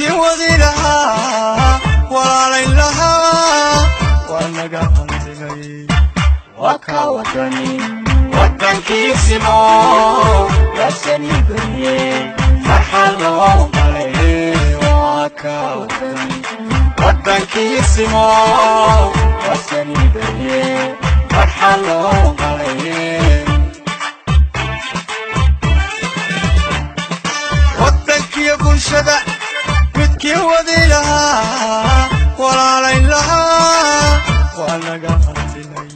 Midkii wadi lahaa, walaalayn lahaa, waa naga hantinay. Waa kaa Wadani. Waddankiisimo waasani beriye farxad loo qalay, waa kaa Wadani. Waddankiisimo waasani beriye farxad loo qalay. Waddankiyo bulshada midkii wadi lahaa, walaalayn lahaa, waa naga hantinay.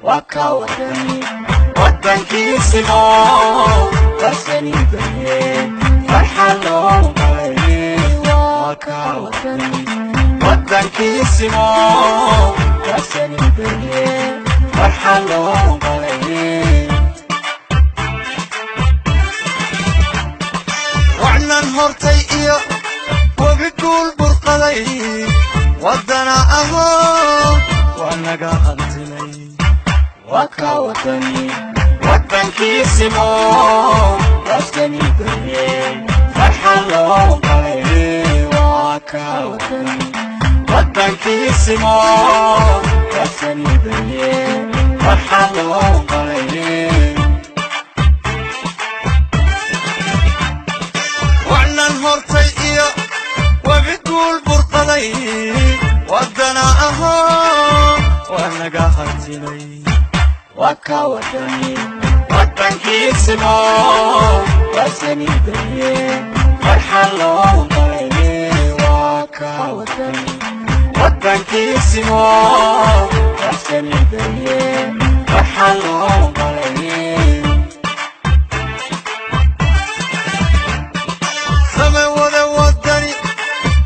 Waa kaa Wadani. Waddankiisimo waasani beriye farxad loo qalay, waa kaa Wadani. Waddankiisimo waasani beriye farxad loo qalay. Wacnan hortay iyo webi guul burqaday, waddana ahoo, waa naga hantinay. Waa kaa Wadani. Waddankiisimo waasani beriye farxad loo qalay, waa kaa Wadani. Waddankiisimo waasani beriye farxad loo qalay. Wacnan hortay iyo webi guul burqaday, waddana ahoo, waa naga hantinay. Waa kaa Wadani. Waddankiisimo waasani beriye farxad loo qalay, waa kaa Wadani. Waddankiisimo waasani beriye farxad loo qalay. Same wada waddani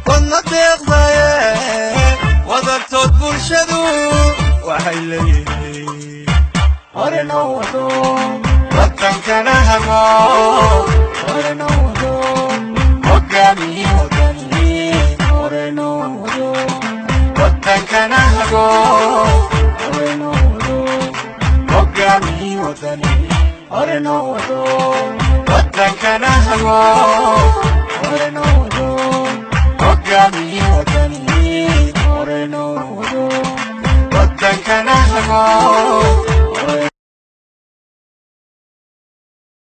wadna deeqdaye, wadartood bulshadu waxay leeyihiin hore noo wado, waddankana hago, hore noo wado, hogaamiye Wadani hore noo wado, waddankana hago, hore noo wado, hogaamiye Wadani hore noo wado, waddankana hago,